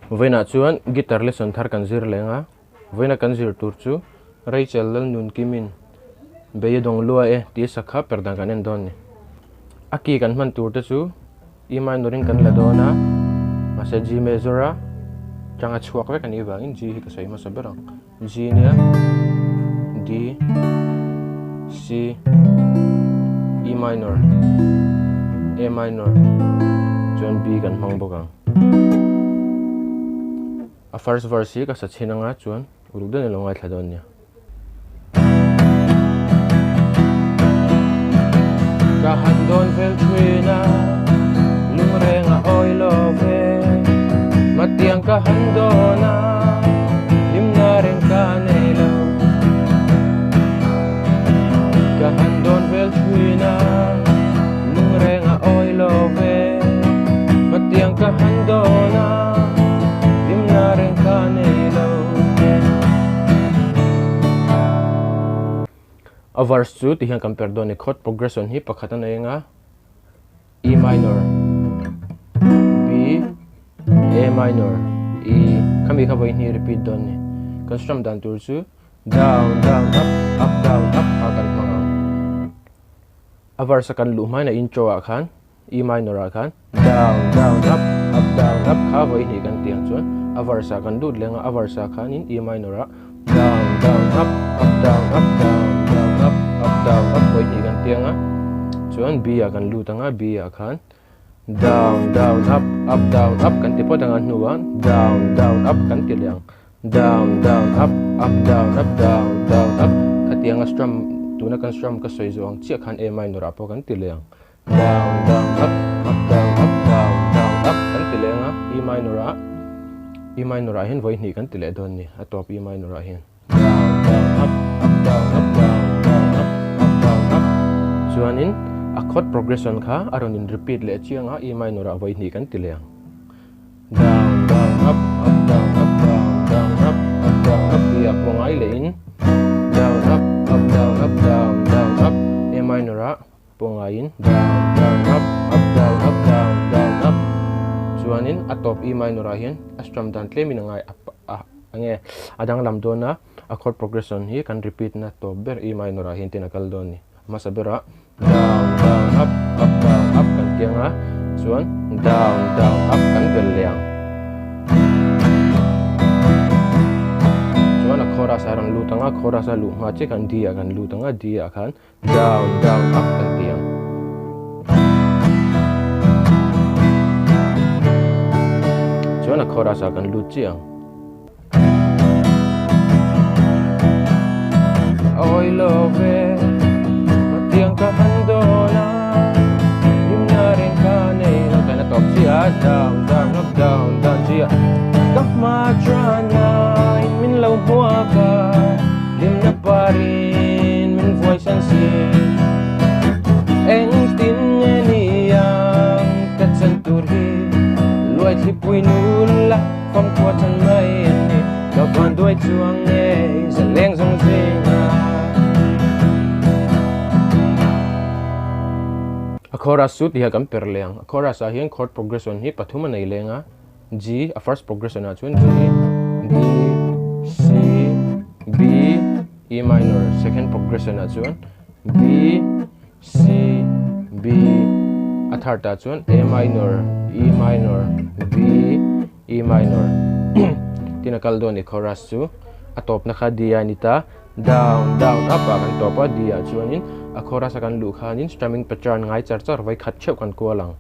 Vawiinah chuan guitar lesson thar kan zir leng a, vawiina kan zir tur chu Rachel Lalnunkimin Bei a dawng lua e tih sakha per dan kan en dawn a ni. A key kan hman tur te chu E minor in kan la dawn a, mahse G major a tanga chhuak vek a nih vangin G hi ka sawi hmasa ber ang. G nia D C E minor A minor chuan B kan hmang bawk ang. A first verse hi ka sa chhin anga chuan uluk deuhin a lo ngaithla dawn nia. Ka han dawn vel thin a, lungreng a awi lo ve. Matiang ka han dawn a, hlimna reng ka nei lo. Ka han dawn vel thin a, lungreng a awi lo ve. Matiang ka han dawn a, hlimna reng ka nei lo. A verse chu ti hian kan per dawn a ni. Chord progression hi pakhat a nei anga E minor, B, A minor, E khami kha vawi hnih repeat dawn a ni. Kan strum dan tur chu down, down, up, up, down, up kha kan hmang ang. A verse a kan luh hmain a intro ah khan E minor ah khan down down up up down up kha vawi hnih kan tih ang chuan a verse ah kan lut leng a, a verse ah khanin E minor ah down down up up down up down down up up down up vawi hnih kan tih ang a, chuan B ah kan lut ang a, B ah khan down down up up down up kan ti phawt ang a hnuah down down up kan ti leh ang. Down down up up down up down down up khatiang a strum tuna kan strum ka sawi zawh ang chiah khan A minor ah pawh kan ti leh ang. Down down up up down up down down up kan ti leh ang a E minor ah E minor ah hian vawi hnih kan ti leh dawn a ni a tawp E minor ah hian. Down down up up down up down down up up down up chuanin a chord progression kha a rawn in repeat leh chiang a E minor ah vawi hnih kan ti leh ang. Down down up up down up down down up up down up tih ah pawh ngai leh in down up up down up down down up A minor ah pawh ngai in down down up up down up down down up chuanin a tawp E minor ah hian a strum dan tlem in a ngai a enge a danglam dawn a a chord progression hi kan repeat na tawp ber E minor ah hian tin a kal dawn a ni. Hmasa berah down down up up down up kan ti ang a, chuan down down up kan bel leh ang. Chuan a chorus a rawn lut ang a, chorus a luh hma chiah khan D ah kan lut ang a, D ah khan down down up kan ti ang. Chuan a chorus ah kan lut chiah ang. Awi lo ve Matiang ka han dawn a Hlimna reng ka nei lo Kan a tawp chiah a Down down up down down chiah Ka hma chuan a in min lo hmuak a Hlimna parin min vuai san si Engtin nge ni ang ka chan tur hi Luai thlipui nula Famkhua chan mai an ni Ka van duai chuang nge zaleng zawng zinga. A chorus chu tiha kan per leh ang. A chorus ah hian chord progression hi pathum a nei leng a, G, a first progression ah chuan G, D, C, B, E minor, second progression ah chuan B, C, B, a third ah chuan A minor, E minor, B, E minor tin a kal dawn a ni chorus chu a tawpna kha D a ni ta down down up ah kan tawp a D ah chuanin a chorus a kan luh khanin strumming pattern ngai char char vawi khat theuh kan kual ang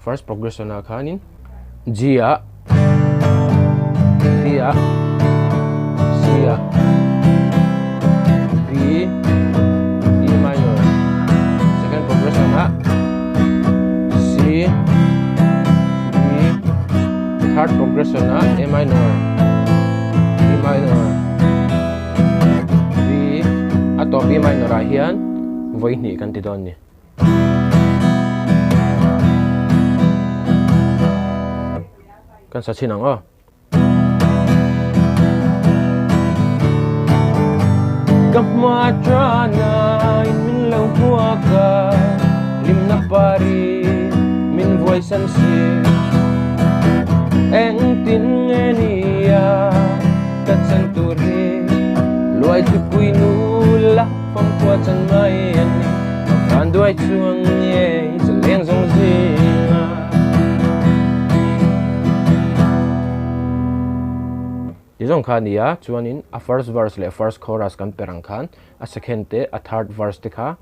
first progression ah khanin G ah D ah C ah B E minor second progression ah C B third progression ah A minor E minor B a tawp E minor ah hian vawi hnih kan ti dawn a ni. Kan sa chhin ang aw. Ka hma tana in min lo hmuak a, limna pari min vuai san si. Engtin nge Vanduai thlipui nula famkhua chan mai a ni. Vanduai chuang nge i zaleng zawng zinga. Ti zawng kha a ni a, chuanin a first verse leh first chorus kan per ang khan a second te a third verse te kha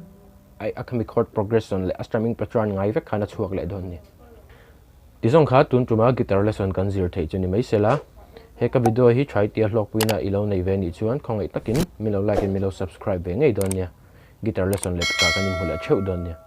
a khami chord progression leh a strumming pattern ngai vek khan a chhuak leh dawn a ni. Ti zawng kha tun tuma guitar lesson kan zir theih chu ni mai sela, he ka video hi try tia hlawkpuina i lo nei ve nih chuan khawngaih takin min lo like in min lo subscribe ve ngei dawn nia. Guitar lesson leh takah kan inhmu leh theuh dawn nia.